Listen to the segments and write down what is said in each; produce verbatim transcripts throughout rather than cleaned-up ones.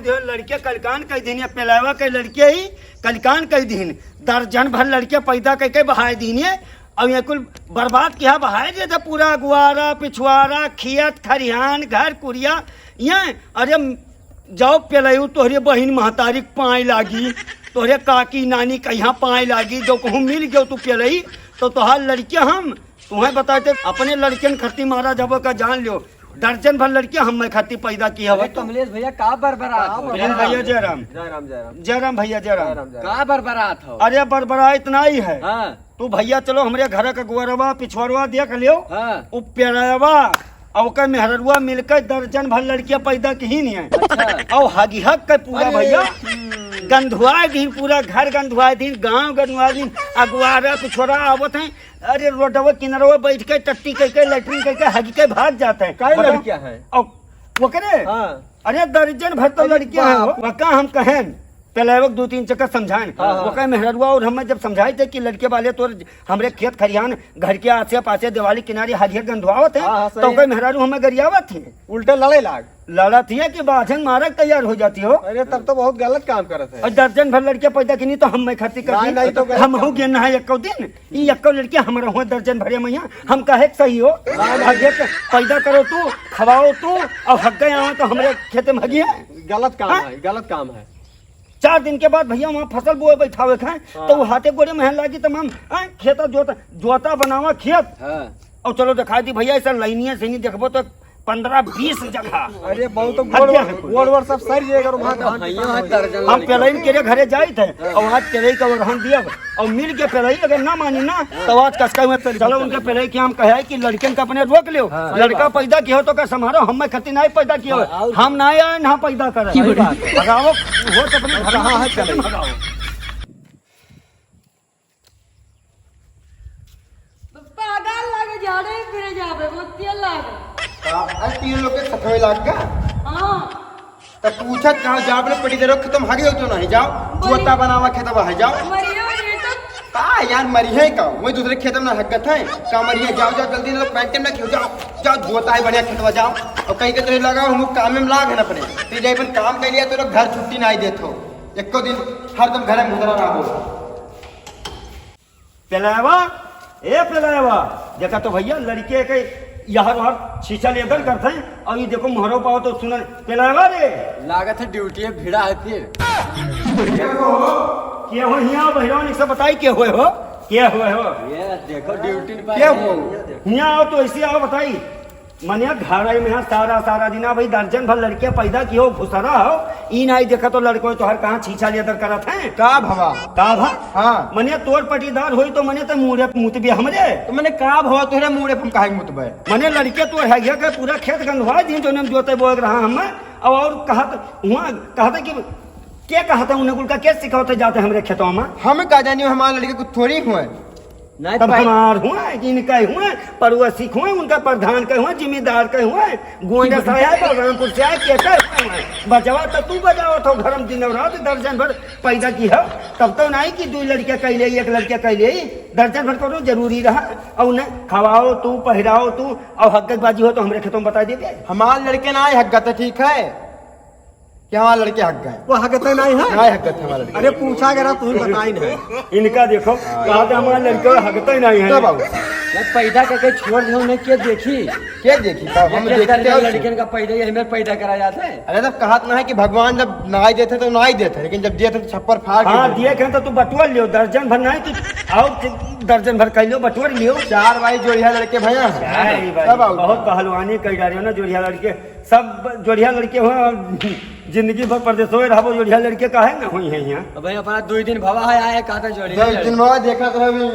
जो लड़के कलिकान कइ दिहिन, ये पेलैवा के लड़के ही कलिकान कइ दिहिन, दर्जन भर लड़के पैदा कइ के बहाय दिहिन। ये अब ये कुल बर्बाद किहा, बहाय दिहे थे पूरा अगुआरा, पिछुआरा, खेत, खरिहान, घर, कुरिया। ये अरे जाओ पेलैऊ, तोहरे बहिन महतारी क पाँय लागी, तोहरे काकी नानी कहिया पाँय लागी, जो कहूँ मिल गयो तू पेलई, तो तोहार लड़के हम तुहैं बताए थे, अपने लड़कन खत्ती मारा जब का जान लियो, दर्जन भर लड़के हम मैं खत्ती पैदा किहे अरे हवे तो। कमलेश भैया, का बरबरात हो? अनिल भैया, जय राम। जय राम, जय राम। जय राम भैया, जय राम। जय राम, जय राम। का बरबरात हो? अरे बरबरात इतना ही है। हाँ। तू भैया चलो हमरे घर का अगुआरवा पिछुआरवा देख लियो। हाँ। उ पेलैवा अउ ओकर मेहररुआ मिलके दर्जन भर लड़कियां पैदा किहिन है। अच्छा। अउ हगिहक के पूरा अरे। भैया हम्म। गंधुआए दिन, पूरा घर गंधुआए दिन, गांव गंधुआए दिन, अगुआरा पिछुआरा आवत हैं। अरे रोडवा किनारवा बैठ के टट्टी कइ के लैट्रिन कइ के हगि के भाग जात हैं। काहे बताओ? लड़कियां हैं? अउ ओकरे? हाँ। अरे दर्जन भर तो अरे लड़कियां हैं बाप। हो। वका हम कहेन, पेलैवा क दू तीन चक्कर समझाएन। हाँ, हाँ। वका मेहररुआ अउर हमें जब समझाई थे कि लड़के वाले तोर हमरे खेत खरिहान घर के आसे पासे दिवाली किनारे हगिया गंधुआवत हैं, हाँ, हाँ, सही तो है। ओकर मेहरारू हमें गरियावत हैं। उल्टे लड़े लाग। लड़त हिया कि बाझन मारक तैयार होइ जाती हो। अरे तब तो बहुत गलत काम करत है। अउर दर्जन भर लड़के पैदा किहिन तो हम मैं खत्ती कर नहीं, दी। नहीं तो गलत हम काम हूँ है। गिन है एको दिन, ई एको लड़के हमरा हुआ दर्जन भरे मैया, हम कहे के सही हो। नहीं, नहीं। हगिया के पैदा करो तू, खवाओ तू, अउर हग्गे आवे तो हमरे खेते में हगिया। गलत काम हाँ? है, गलत काम है। चार दिन के बाद भैया वहाँ फसल बोए बैठावे के है, हाँ। तो वो हाथे गोड़े में लागी तमाम, हाँ, खेता जोता, जोता बनावा खेत। हाँ। अउर चलो दिखाई दी भैया, ऐसा लाइनिया से नहीं देखबो तो पन्द्रह बीस जगह। अरे बहुत तो हट गोड़, गया है। गोड़ वोड़ सब सर जाएगा, वहाँ धान भैया किसान है हो जाएगा। दर्जन हम लड़के। पेलइन के रे घरे जाइत है, हाँ। अउर आज पेलई का ओरहन दिया, अउर मिल के पेलई अगर ना मानी ना, हाँ। तो आज कसका में चलो उनके पेलई के हम कहे कि लड़कन का अपने रोक लियो, हाँ। लड़का पैदा किहो तो का समारो, हम मैं खत्ती नहीं पैदा किहो, हाँ, अउर हम ना आए ना पैदा करे। सही बात है। भगाओ, वो तो अपने घर में है, चले। भगाओ। पागल लागे, झाड़े फिरे जाबे, मोतिया लागे। का? अरे तीन लोग के सफाई लाग का? हाँ। तब पूछत कहाँ जाब ने पड़ी दे रख, तुम हगे हो तो नहीं जाओ, मरी- जोता बनावा खेतवा है जाओ। मरियो ये तो। का यार मरी है का? वही दूसरे खेत में हगत है, का मरी है? जाओ, जाओ जल्दी ना, पैंट में क्यों जाओ, जाओ जोता है बढ़िया खेतवा जाओ। अउर कहीं के तो लगा हम काम में लाग है ना अपने, फिर जाए अपन काम कर लिया तो लोग घर छुट्टी ना ही देत हो, एको दिन हरदम घर में घुसरा रहो। पेलैवा, ए पेलैवा, देखा तो भैया लड़के के यहर वहर छीछा लेदर करत हैं, अउर ये देखो मोहरो पाओ तो सुनन, पेलैवा रे। लागत है ड्यूटी में भिड़ा है फिर। के हो हिया बहिरौन, एक से बताई के होए हो, के होए हो? ये देखो ड्यूटी पर के हो? हिया आओ तो ऐसे आओ बताई। मने घर में यहाँ सारा, सारा दिन, आ भाई, दर्जन भर लड़कियां पैदा किहो, घुसरा हो, ई नाई देखा तो लड़को तोहर कहाँ छीछा लेदर करत हैं। का भवा? का भा? हाँ। मने तोर पटीदार होई तो मने तो मूड़े मुतबे हमरे। तो मने का भवा, तोहरे मूड़े हम काहे मुतबे? मने लड़के तोर है के पूरा खेत गंधवा दिन, जो हम जोते बोए रहा हम, अउर, अउर कहत, हुआ कहत कि के कहत है उन्हें कुल का, के सिखावत है जाते हमरे खेतवा में? हम का जानी, हमारे लड़के कुछ थोड़ी हुए। नहीं तब भाई। हमार हुआ, इनका हुआ, पड़ोसी हुआ, उनका प्रधान का हुआ, जिम्मेदार का हुआ, गोंडा से आया, बलरामपुर से आया, केकर हुआ। बजवा तो तू बजावत हो, घर में दिन और रात दर्जन भर पैदा किहो, तब तो नहीं कि दू लड़के कइ ले, एक लड़के कइ ले, दर्जन भर करो जरूरी रहा। अउर न खवाओ तू, पहिराओ तू, अउर हगतबाजी हो तो हमरे खेतों में बताई देबे। हमार लड़के ना आए हगत, ठीक है? कि हमार लड़के हग गए। वो हगते नहीं है? नहीं हगत हमार लड़के। अरे पूछा करा, तू ही बताई नहीं। इनका देखो, हाँ। कहा था हमार लड़के हगते नहीं है। तब आओ। यार पैदा करके छोड़ दे उन्हें, के देखी? के देखी? तब हम ये देखते दर्जन हैं। लड़कन का पैदा, ये हमें पैदा करा जाता है। अरे तब कहत ना है कि भगवान जब नाई देते तो नाई देते, लेकिन जब देते तो छप्पर फाड़ के हाँ, देते। दिए के तो तू बटुआ लियो, दर्जन भर नहीं तो आओ दर्जन भर कह लियो, बटुआ लियो। चार भाई जोड़िया लड़के भैया। चार ही भाई, तब आओ। बहुत पहलवानी कह जा रहे हो ना जोड़िया लड़के। सब जोड़िया लड़के हो, जिंदगी भर परदेसो में रहबो, जोड़िया लड़के काहे ना होई है यहाँ? अब भाई, अपना दुई दिन भवा है, आए, कहा था जोड़िया दस लड़के। दिन भवा देखा था अभी।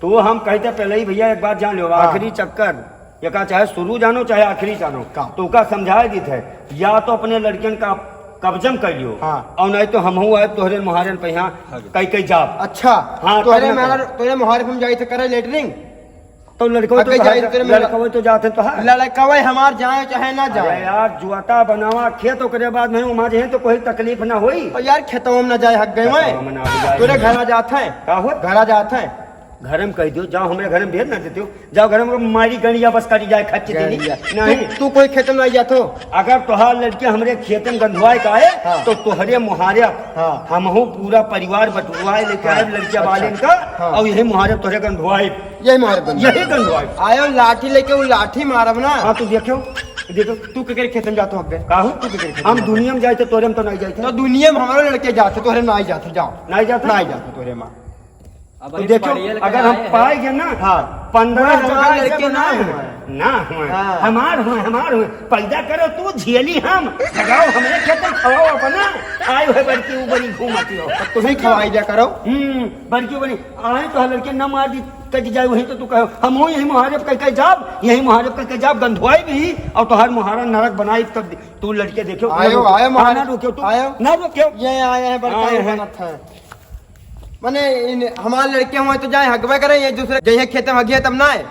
तो हम कहते पहले ही, भैया, एक बात जान लो, हाँ। आखिरी चक्कर, ये का चाहे शुरू जानो, चाहे आखिरी जानो, का? तो का समझाए दी थे, या तो अपने लड़कियन का कब्जम कर लियो, हाँ। और नहीं तो हम हुआ है तोहरे मुहारन पे यहाँ हाँ। कई कई जाब। अच्छा, हाँ, तोहरे तब ना मुहार-, तोहरे मुहारे पे हम जाई थे करे लेटरिंग? तो लड़को तो अबे जाए जाते, तेरे में लड़को तो जाते तो है। लड़कवे हमार जाए चाहे ना अरे जाए। यार, जुआता बनावा खेत, ओकरे बाद में उमा जे तो कोई तकलीफ ना होई। तो यार, खेतवा में ना जाए, हक गए खेतवा हुए। में ना जाए। तोरे घर आ जात है। का हो? घर आ जात है। घर में कहि दियो, जाओ हमरे घर में भेज ना देते हो, जाओ घर में मारी गंडिया बस कटी जाए खच्ची दीनी। गंडिया। नहीं। तू, तू कोई खेत में नहीं जातो? अगर तोहार लड़के हमरे खेत में गंधुआए का आए, हाँ। तो तोहरे मुहारे हाँ। हमहू पूरा परिवार बटुआए लेके हाँ। आए लड़के अच्छा। वाले इनका, हाँ। और यही मुहारे तोहरे गंधुआए। यही मुहारे गंधुआए। यही गंधुआए। आयो लाठी लेके वो लाठी मारब ना। हाँ, तू देखो, देखो। तू केकरे खेत में जातो हक गए? काहू? तू केकरे खेत हम में जातो? दुनिया में जाए थे, तोरे में तो नहीं जाए थे। तो दुनिया में हमारे लड़के जाते, तोरे में नहीं जाते, जाओ। नहीं जाते? नहीं जाते तोरे में। अब तो अभी देखो, पढ़िए लिखे अगर हम आए हैं। पाए गए ना, हाँ। पंद्रह वो हमारे हजार लड़के ना ना हुए। हुए। ना हुए। हाँ। हमार हुए, हमार हुए। पैदा करो तू, झेली हम। लगाओ हमरे खेत में, खवाओ अपना। आए हुए बड़की ऊपरी घूमती हो। तब तुम्हें खवाई जा करो। हम्म, बड़की ऊपरी। आए तो लड़के ना मार दी, कट जाए वहीं तो तू कहो। हम हो यही मुहारे पे कह, कह जाब, यही मुहारे पे कह, कह जाब, गंधुआई भी, और तोहार मुहारा नरक बनाई तब तू लड़के देखो। आयो, आयो, हाँ, मार। ना रुक्यो तू। आयो। ना रुक्यो। ये आए हैं, बड़का आए ये हैं। बनत है। मने इन हमार लड़के हुए तो जाए हगबे करे, ये दूसरे जइहे खेते में हगिया तब ना आए।